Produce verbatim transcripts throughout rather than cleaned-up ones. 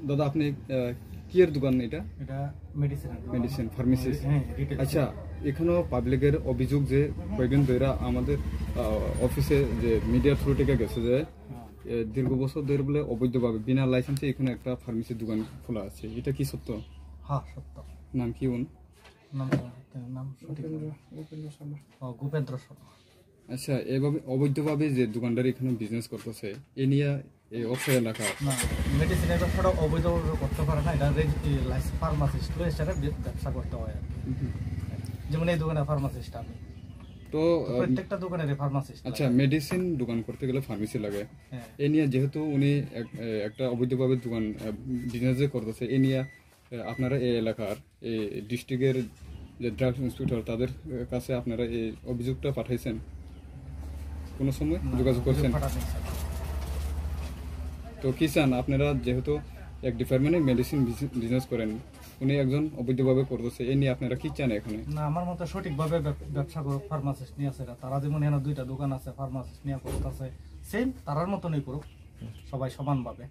দাদা, আপনি, আহ, কি এর দোকান এটা? এটা মেডিসিন। Medicine, pharmacist. হ্যাঁ, রিটেল। আচ্ছা, এখানেও পাবলিকের অভিযোগ যে কয়েকদিন ধরে আমাদের, আহ, অফিসে যে মিডিয়া থ্রু থেকে গেছে যে, হ্যাঁ। এ, দীর্ঘ বছর ধরে বলে অবৈধভাবে বিনা লাইসেন্সে এখানে একটা ফার্মেসির দোকান খোলা আছে, এটা কি সত্য? হ্যাঁ, সত্য। নাম কি ওন? নাম তো, নাম সঠিক না। গোপেন্দ্র, গোপেন্দ্র শর্মা। ও, গোপেন্দ্র শর্মা। আচ্ছা, এভাবে অবৈধভাবে যে দোকানদার এখানে বিজনেস করতেছে, এ নিয়ে এই অত্র এলাকা না, মেডিসিনের ব্যবসাটা অবৈধভাবে করতে পারে না, এটা রেজ-, এই লাইস-, ফার্মাসিস্ট হিসেবে ব্য-, ব্যবসা করতে হয় আর কি। হুম। যেমন এই দোকানে ফার্মাসিস্ট আমি। তো, তো আহ, প্রত্যেকটা দোকানের ফার্মাসিস্ট আচ্ছা, লাগে। মেডিসিন দোকান করতে গেলে ফার্মেসি লাগে। হ্যাঁ। এ নিয়ে যেহেতু উনি এক-, এ, একটা অবৈধভাবে দোকান, আহ, বিজনেস যে করতেছে, এ নিয়ে, আহ, আপনারা এই এলাকার এই ডিস্ট্রিক্টের যে ড্রাগস ইন্সপেক্টর, তাদের, আহ, কাছে আপনারা এই অভিযোগটা পাঠাইছেন? কোনো সময় না, যোগাযোগ অভিযোগ করছেন? পাঠানো হয়েছে। তো কি চান আপনারা, যেহেতু এক ডিপার্টমেন্টে মেডিসিন বিজ-, বিজনেস করেন, উনি একজন অবৈধভাবে করতেছে, এ নিয়ে আপনারা কি চান এখানে? না, আমার মতে সঠিকভাবে ব্যব-, ব্যবসা করুক, ফার্মাসিস্ট নিয়ে আছে এরা। তারা যেমন এখানে দুইটা দোকান আছে, ফার্মাসিস্ট নিয়ে করতেছে, সেম তারার মতনই করুক, সবাই সমানভাবে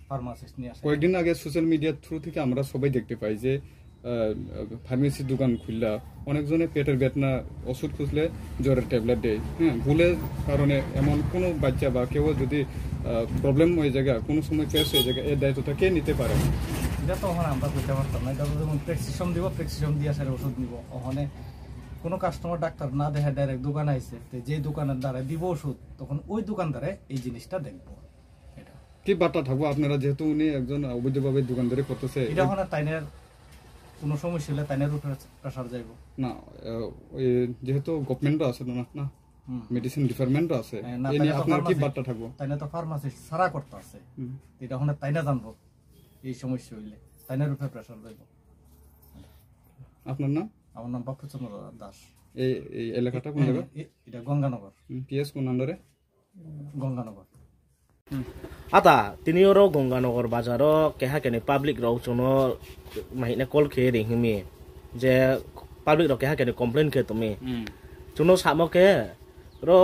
ফার্মাসিস্ট নিয়ে আসে। কয়েকদিন আগে সোশ্যাল মিডিয়ার থ্রু থেকে আমরা সবাই দেখতে পাই যে, আহ, ফার্মেসির দোকান খুললা, অনেকজনে পেটের বেদনা ওষুধ খুঁজলে জ্বরের ট্যাবলেট দেয়। হ্যাঁ, ভুলের কারণে এমন কোনো বাচ্চা বা কেউ যদি, আহ, প্রবলেম হয়ে যায়, কোনো সময় ক্র্যাশ হয়ে যায়, এর দায়িত্বটা কে নিতে পারে? এটা তো এখন আমরা কইতে পারতাম না। এটা তো যেমন প্রেসক্রিপশন দিব, প্রেসক্রিপশন দিয়ে আসলে ওষুধ নিব। ওখানে কোনো কাস্টমার ডাক্তার না দেখে ডাইরেক্ট দোকানে আইছে, তো যে দোকানের দ্বারা দিব ওষুধ, তখন ওই দোকানদারে এই জিনিসটা দেখবো। এটা। কি বার্তা থাকবো আপনারা, যেহেতু উনি একজন অবৈধভাবে দোকানদারি করতেছে? এটা এ- ওখানে তাইনের কোনো সমস্যা হলে তাইনের উপরে প্রেশার যাইবো। না, আহ, ওই যেহেতু গভর্নমেন্টও আছে না, না? হুম। মেডিসিন ডিপার্টমেন্টও আছে। হ্যাঁ, না, এ নিয়ে তাইলে তো আপনার কি ফার্মাসি-, বার্তা থাকবো? তাইলে তো ফার্মাসি সারা করতে আছে। হুম। এটা ওখানে তাইনে জানবো এই সমস্যা হইলে। তাইনের উপরে প্রেশার যাইবো। আপনার নাম? আমার নাম বাপুচন্দ্র দাস। এই, এই এলাকাটা কোন এ-, জায়গা? এ-, এটা গঙ্গানগর। হুম, পিএস কোন আন্ডারে? Ganganagar. Ata, tini oro Gonganagar bazar o keha keni public rok chung no mahina call khe ri hing mi. Je public rok keha keni complain khe tong mi. Hmm. Chung no samo khe ro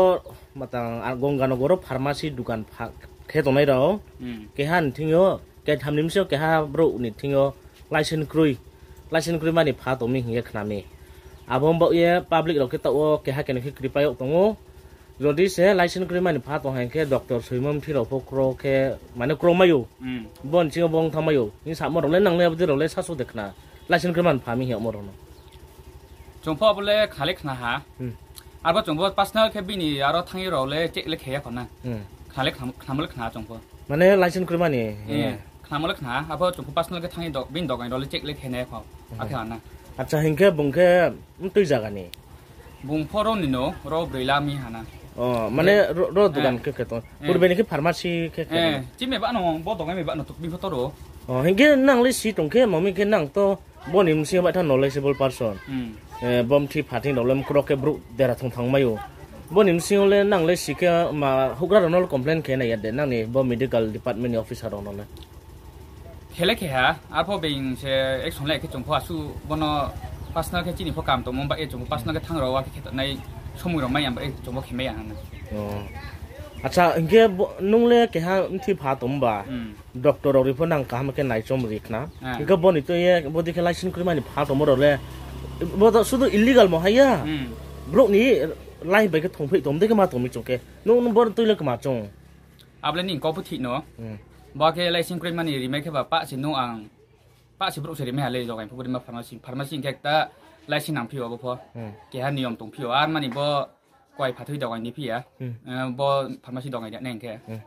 matang, ah, Gonganagar o pharmacy dukan pha-, khe tongnai rao. Hmm. Keha ni thing yo, ketham ni bsing yo keha brouh ni thing yo license kroi. License kroi mani pha tong mi hing ye khna mi. Abo baoh ye public rok khe taoh wo keha keni khe kripai yag tong ou. Jodi se license kroi mani pha tong hai khe doctor soimo mthi rao pho kro khe mane kro mai ou. Hmm. Bo ni sing yo bo ong thanng mai ou. Hing samo rao le nang le abo dei rao le sasu de khna. License kroi mani pha mi hing yagmo rao no. Chung pho abo le khna le khna ha. Hmm. Arbo chung bo personal khe bini aro thanng ye rao le check le khe ya kho na. Hmm. Khna le khna, khnamo le khna chung pho. Mane license kroi mani, eh, eh, khnamo le khna. Abo chung pho personal khe thanng ye do-, bini dogan rao le check le khe nai kho. Hmm. Akhe ana. Acha, hing khe bung khe mtui zaga ni? Bung pho ro ni no, ro broi la mi hana. Oh, mane ro, ro dukan khe khe tong. Eh. Purbe ni khe pharmacy khe khe. Eh, chimi ba no, bo dogan mi ba no, tuk mi pho to ro. Oh, hing khe nang le si tong khe, mami khe nang to, bo ni bsing yo ba tha knowledgeable person. Hmm. Eh, bo mthi phathing rao le mkro khe brouh dera thong thanng mai ou. Bo ni bsing yo le nang le si khe ma houhgra rao no le complain khe nai ya de, nang ni bo medical department ni officer rao no le. Khe le khe ha, arpho being se action le khe chung pho asuh bo no personal khe chini pho kam tongmo ba e chung pho personal khe thanng rao wa khe khe tongnai somoi rao mai ya ba e chung pho khe mai ya hana. Oh. Acha, hing khe bo, nung le keha mthi pha tong ba? Hmm. Doctor rao ri pho nang kaham khe naichom ri khna. Ah. Hing khe bo ni tui ye, bo dei khe license kroi mani pha tongmo rao le, bo to sudu illegal mo hai ya. Hmm. Brouh ni line bai khe thongphai tong dei khe ma tong mi chung khe. Nung, nung bo tui le kma chung. Abo le nini kau pho thik no. Hmm. Bo khe license kroi mani rimai khe ba pah se no ang, pah se brouh se rimai ha le dogan pho rima pharmacy. Pharmacy hing khe ekta license nang phi ou abo pho. Hmm. Keha niyom tong phi ou. Ar mani bo koi phathoi dogan ni phi ya. Hmm. Eh, bo pharmacy dogan ri nai hing khe. Hmm.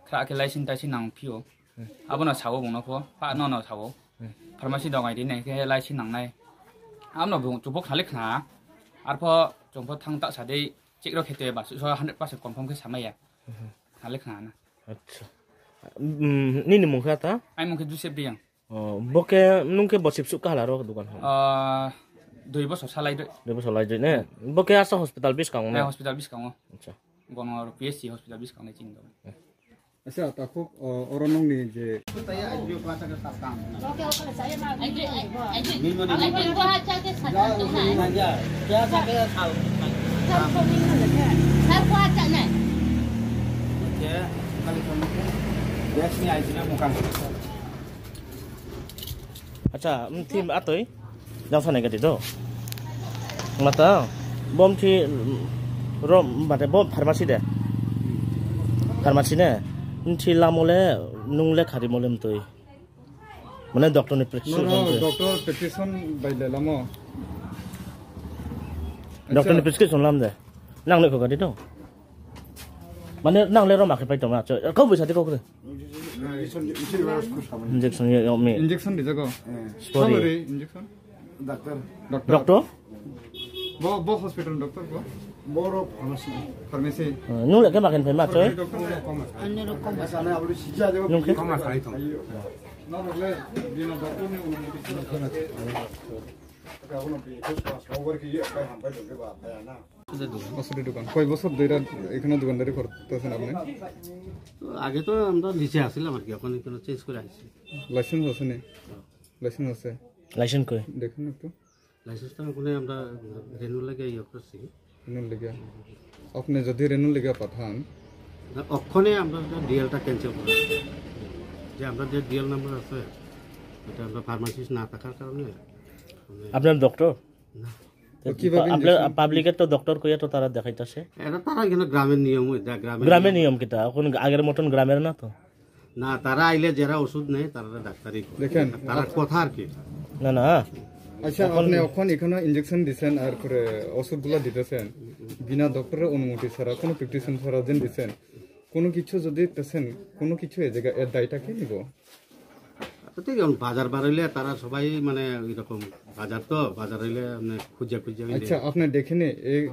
Khra khe license taisi nang phi ou. Hmm. Abo no sa ou bung no pho. Pah no no sa ou. Hmm. Pharmacy dogan ri nai khe license nang nai. Abo no bung chung pho khna le khna. Arpho chung pho thanng ta sa dei check rao khe te ba su so hundred percent confirm khe sa mai ya. Hmm. Khna le khna na. Acha. Hmm, nini mung khe ata? Aini mung khe Joseph Reang. Oh, bo khe nung khe bo sipsuh kahala ro dukan ha? Ah, dui bosor salai doi. Dui bosor lai doi ne? Bo khe asa hospital buskang ne? Eh, hospital buskang o. Acha. Gonor P S C hospital buskang ne chini do. Eh. Acha, takhuk, o, oro nung ni je Acha, mthi atoi. Jang sanai gadi do. Mata, bom thi, ro, mate bom pharmacy de. Pharmacy ne. Mthi lamo le, nung le khari mo le mtoi. Mane doctor ni prescription. No, no, doctor prescription bai le lamo. Doctor ni prescription lam de. Nang le kho gadi do. Mane nang le rom akhe pai tong ma, cho, kau bisa di kau kre. Injection, injection, injection ya, ya, mi. Injection di jago. Eh. Sorry. Sorry, injection. Doctor. Doctor. Doctor? Bo, bo hospital doctor bo? Boro pharmacy. Pharmacy. Eh, nung le khe makin phai ma, choi? Doctor. Nung khe? Koma sai tong. No, no, le, bina doctor ni ulo. Asuri dokan. কয় বছর ধরে এখানে দোকানদারি করতেছেন আপনি? তো আগে তো আমরা নিচে আসছিলাম আর কি, ওখানে কোনো চেঞ্জ করে আসছি। লাইসেন্স আছে নি? লাইসেন্স আছে? লাইসেন্স কই? দেখুন একটু। লাইসেন্সটা ওখানে আমরা রেনুর লাগে ইয়ে করছি। রেনুর লেগে? আপনি যদি রেনুর লেগে পাঠান। না, ওখানে আমরা ডিএলটা ক্যান্সেল করা হয়েছে। যে আমরা যে ডিএল নাম্বার আছে, এটা আমরা ফার্মাসিস্ট না থাকার কারণে, মানে আপনার ডক্টর? না। তো কিভাবে আপনার ইনজেকশন? পাবলিকে তো ডক্টর কইয়া তো তারা দেখাইতাছে। এটা তারা এখানে গ্রামের নিয়ম, ওই দা-, গ্রামের গ্রামের নিয়ম। নিয়ম কিতা? এখন আগের মতন গ্রামের না তো। না, তারা আইলে যারা ওষুধ নেয়, তারা ডাক্তারই করে। দেখেন, তারা কথা আর কি। না, না। আচ্ছা, এখন আপনি এখন এখানে ইনজেকশন দিছেন, আর পরে ওষুধগুলো দিতেছেন, বিনা ডক্টরের অনুমতি ছাড়া, কোনো প্রেসক্রিপশন ছাড়া যেন দিছেন, কোনো কিছু যদি দিতেছেন, কোনো কিছু এই জায়গা, এর দায়টা কে নিব? তো ঠিক এখন বাজার বার হইলে তারা সবাই মানে এরকম বাজার তো, বাজার হইলে মানে খুঁজে খুঁজে হইলে আচ্ছা, আপনি দেখেনি এই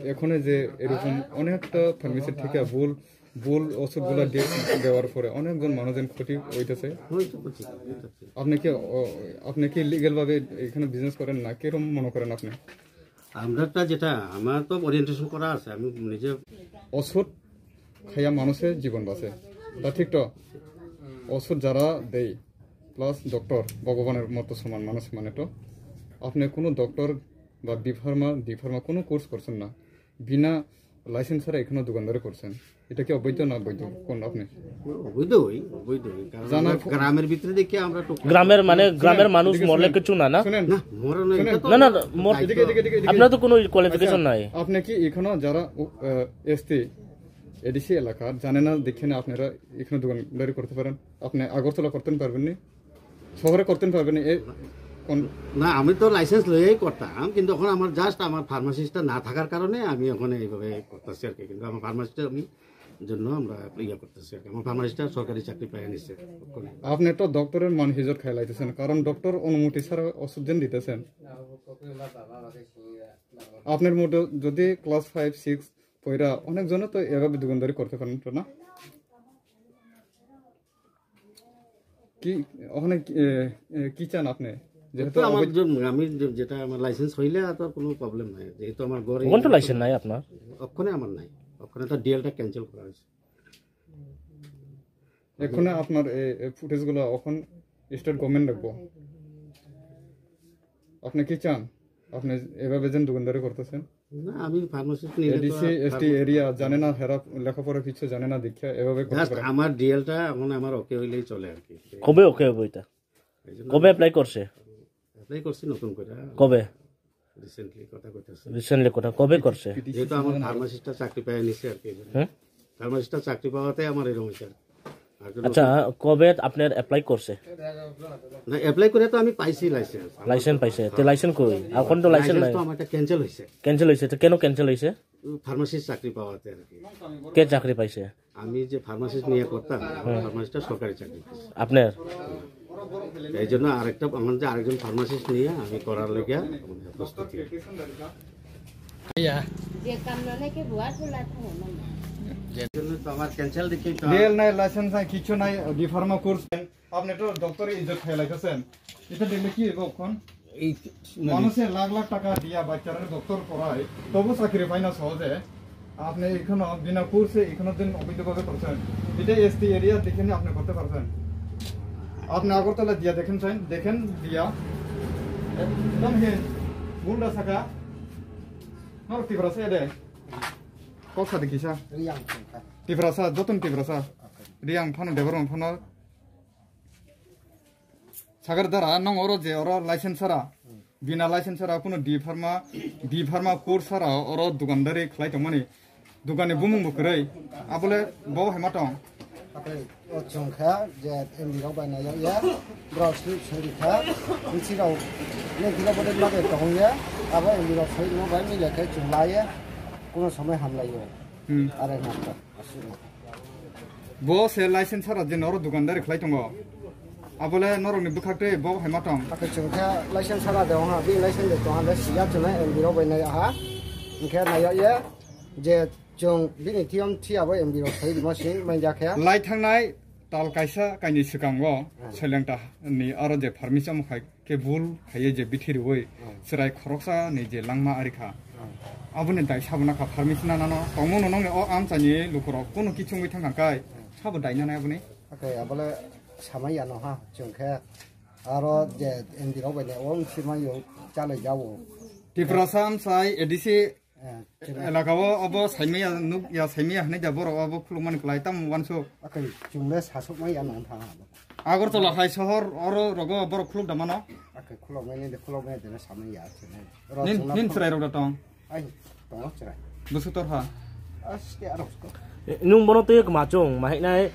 এখানে যে এরকম অনেকটা ফার্মেসি থেকে ভুল, ভুল ওষুধগুলা দে-, দেওয়ার পরে অনেকজন মানুষজন ক্ষতি হইতেছে। হইতে পারে, হইতে পারে। আপনি কি, ও, আপনি কি লিগ্যাল ভাবে এখানে বিজনেস করেন না? কিরকম মনে করেন আপনি? আমরা তো যেটা, আমার তো ওরিয়েন্টেশন করা আছে, আমি নিজে ওষুধ খাইয়া মানুষের জীবন বাঁচে। তা ঠিক তো? ওষুধ যারা দেয়, প্লাস ডক্টর, ভগবানের মতো সমান মানুষ মানে তো। আপনি কোনো ডক্টর বা বি ফার্মা, ডি ফার্মা কোনো কোর্স করছেন না, বিনা লাইসেন্স ছাড়া এখানে দোকানদারি করছেন, এটা কি অবৈধ না বৈধ? কোন আপনি? অবৈধই, অবৈধই। কারণ জানা আমরা ফো- গ্রামের ভিতরে দেখি আমরা তো গ্রামের মানে শুনেন, গ্রামের মানুষ এদিকে মরলে শুনেন। কিছু না, না? শুনেন। না, মরণ শুনেন। এটা তো না, না, মর- দায়িত্ব। এদিকে, এদিকে, এদিকে, এদিকে। আপনারা তো কোনো কোয়ালিফিকেশন আচ্ছা, নাই। আপনি কি এখানে যারা, আহ, এসটি, এডিসি এলাকার জানে না, দেখে না আপনারা এখানে দোকানদারি করতে পারেন? আপনি আগরতলা করতে পারবেন নি? শহরে করতে পারবেন নি? এ, কোন না, আমি তো লাইসেন্স লইয়াই করতাম, কিন্তু এখন আমার জাস্ট আমার ফার্মাসিস্টটা না থাকার কারণে আমি ওখানে এইভাবে করতেছি আর কি। কিন্তু আমার ফার্মাসিস্টটা আমি জন্য আমরা ইয়ে করতেছি আর কি। আমার ফার্মাসিস্টটা সরকারি চাকরি পাইয়া নিছে ওখানে। আপনি তো ডক্টরের মান হিজত খাইলাইতেছেন, কারণ ডক্টর অনুমতি ছাড়া ওষুধ যেন দিতেছেন। আপনার মতো যদি ক্লাস ফাইভ, সিক্স পড়া অনেকজনে তো এভাবে দোকানদারি করতে পারেন তো না? কি, ওখানে কি, এ, এ, কি চান আপনি? যেহেতু তো আমার অবৈধ- যে, আমি যে, যেটা আমার লাইসেন্স হইলে আর তো আর কোনো প্রবলেম নাই, যেহেতু আমার ঘরে ওখানে তো লাইসেন্স নাই আপনার? ওখানে আমার নাই, ওখানে তো ডিএলটা ক্যান্সেল করা হয়েছে। এখন আপনার এ, এ ফুটেজগুলো এখন স্টেট গভর্নমেন্ট রাখবো। আপনি কি চান? আপনি এভাবে যেন দোকানদারি করতেছেন? না, আমি ফার্মাসিস্ট নিলে তো এডিসি, আর এসটি ফার্মা- এরিয়া জানে না, হেরা লেখাপড়া কিছু জানে না, দীক্ষা এভাবে করতে জাস্ট পারে। আমার ডিএলটা এখন আমার ওকে হইলেই চলে আর কি। কবে ওকে হবে এটা? এই জন্য কবে অ্যাপ্লাই করছে? অ্যাপ্লাই করছি নতুন করে। কবে? রিসেন্টলি কথা কইতেছে। রিসেন্টলি কথা কবে করছে? যেহেতু আমার ফার্মাসিস্টটা চাকরি পেয়ে নিছে আর কি, এই জন্য। হ্যাঁ? ফার্মাসিস্টটা চাকরি পাওয়াতে আমার এরকম হয়েছে আর কি। আর কোনো আচ্ছা, কবে আপনার অ্যাপ্লাই করছে? না, অ্যাপ্লাই করে তো আমি পাইছি লাইসেন্স। লাইসেন্স পাইছে? তো লাইসেন্স কই? এখন তো লাইসেন্স লাইসেন্স নাই। তো আমার একটা ক্যান্সেল হয়েছে। ক্যান্সেল হয়েছে, তো কেন ক্যান্সেল হয়েছে? ফার্মাসিস্ট চাকরি পাওয়াতে আর কি। কে চাকরি পাইছে? আমি যে ফার্মাসিস্ট নিয়ে করতাম, হুম। ফার্মাসিস্টটা সরকারি চাকরি পাইছে। আপনার? এই জন্য আরেকটা, আমার যে আরেকজন ফার্মাসিস্ট নিয়ে আমি করার লেগে প্রস্তুতি। ইয়া। যে কাম না নাকি বুয়া তোলা থাকে না। যে জন্য তো আমার ক্যান্সেল দেখি তো। ডিএল নাই, লাইসেন্স নাই, কিছু নাই, ডি ফার্মা কোর্স। আপনি তো ডক্টরের ইজ্জত খাই লাইতেছেন। এটা দেখলে কি হইব এখন? এই মানুষে লাখ লাখ টাকা দিয়া বাচ্চারা ডক্টর পড়ায়, তবু চাকরি পায় না সহজে। আপনি এখানে বিনা কোর্সে এখানে দিন অবৈধভাবে করছেন। এটা এসটি এরিয়া দেখে নিয়ে আপনি করতে পারছেন। আপনি আগরতলা দিয়া দেখেন চাইন, দেখেন দিয়া। একদম হে, ভুলটা থাকা। নর টিপ্রাসা এদে। কথা দেখিসা? টিপ্রাসা, যতন টিপ্রাসা। রিয়াং ফানো, দেবরং Fanon. Sagar dara, nung oro je oro license sara, bina license sara, kuno D pharma, D pharma course sara oro dukandari khlai tongmani, dukan ni bumung bo kwrwi, abo le bo hai ma tong? Akai, o chung kha je M D rok bai nai ya, bro, sui sui kha, bisi rok, ne tira bo de ma de tong ya, abo M D rok sui no bai mi le khe chung la ya, kuno somoi ham lai yo. Hmm. Are na ka, asu. Bo se license sara je noro dukandari khlai tongo. Abo le norok ni bwkhak tei bo hai ma tong? Akai chung khe license sara de ong ha, bini license de tong ha, le siya chung nai M D rok bai nai ha. Hingkhe nai ya ye, je chung bini thiyom thi abo M D rok sai rimo sing mai ja khe. Lai thangnai tal kaisa kaini swkango Hmm. Soilengta ni aro je pharmacy omo khai khe bul khaiye je bithi riwi Hmm. chwrai khoroksa ni je langma ari kha. Hmm. Aboni dai sabo na kha pharmacy na nano tongmo no nongni o amchaini lukurok kuno kichungwi thang kha kai Hmm. sabo dai nanai aboni? Akai abo le samai ya no ha, chung khe aro je M D rok bai ne o msi mai yo chalai ja o. Tiprasa amchai A D C Eh, elaka o abo saimaya nuk ya saimaya hinui da borok abo khulukmani klai tamo uansuk. Akai chung le sasukmai ya nang tha. Agartala hai sohor oro rogo borok khuluk da mano. Akai khulukmai ni de khulukmai de samai ya chini. Oro Nin, chwngno nin khuluk- chwrai rok da tong. Ai, tongo chwrai. Bwswk torha. Aste aro sko. Nung bono twi kma chung, ma hinai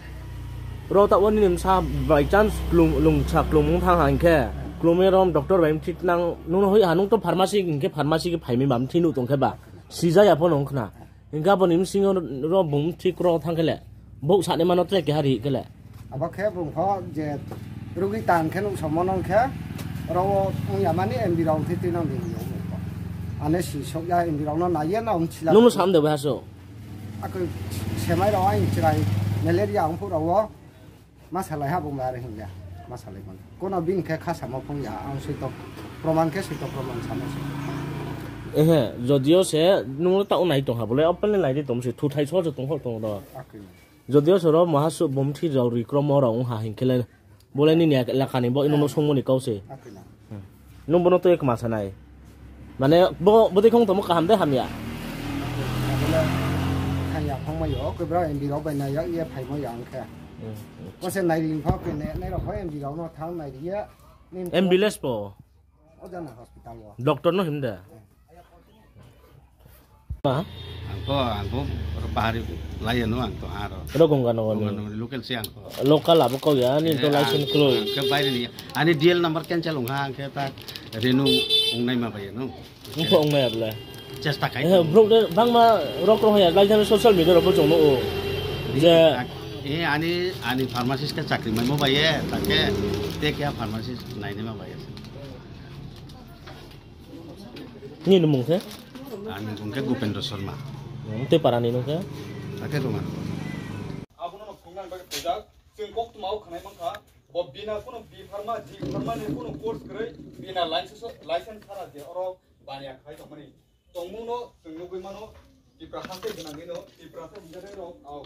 ro ta wani nimsa by chance klum, lungsa klum wng thang ha hingkhe, klum e rom doctor bai mthi nang, nung no hoi ha, nung to pharmacy hingkhe pharmacy khe phaimai ba mthi nuh tong khe ba. Sijaya pho nung khna. Hingkhe abo ni bsing ro bung mthi kro thang khe le. Bouh sani mano tre keha ri khe le. Abo khe bung pho je rugi tan khe nuh somo nung khe, ro o wng ya mani M D rok thwi twi nang di yo bung pho. Ane si sok ya M D rok no nai ye no mthi la. Nung no sam de bai ha so. Ako semai rok ang chwrai malaria ang phuh rok o. Ma salai ha bung bai are hing ya. Ma salai mano. Kono bini khe kha samo phung ya ang sui tok. Proman khe sui tok proman samo se. Ehe, jodio se nung ta o nai tong ha bole open nai di tong se thuthai so se tong ho tong ro. Akoi. Jodio se ro maha su bumthi rok ri kromo rok wng ha hing khe le. Bole nini elaka ni bo ino no songmo ni kau se. Akoi na. Hmm. Nung bono tei kma sanai. Mane bo, bo dei khong tongmo kaham de hamya? Bole hamya phangma yo, koi bra M D rok bai nai ya, ye phaimo ya ang khe. Hmm. Bo se nai ring pha koi ne, nai rok pha M D rok no thang nai ri ya. M B less po? O jana hospital o. Doctor no him de? Ma? Ang to, ang to bahari lai ya no ang to aro. Ro Gonganagar ni. Gonganagar ni local se ang to. Local abo kau ya, ani to license kroi. Ang khe baire ni, ani D L number cancel ong ha, ang khe ta renew ong nai ma bai ya no. Ong pho ong nai able. Chesta khai. Eh, bro, de, bangma rok rok ya, lai jani social media rok bo chung no o. Je. Eh, ani, ani pharmacist khe chakri mai mo bai ye, ta khe, te khe pharmacist nai nai ma bai ye. Nini mung khe? Ani mung khe Gopendra Sharma. Hmm, tei para ni nung khe? Akhe Rongan. Abo no phungnang bai phaijak, chwng koktwma o khanai mankha, bo bina kuno B pharma, D pharma ni kuno course kwrwi, bina license, license khana je oro baniya khai tongmani. Tongmung no chwng nugwi mano, Tiprasa se gwnangwi no, Tiprasa hwnjaknai rok, au.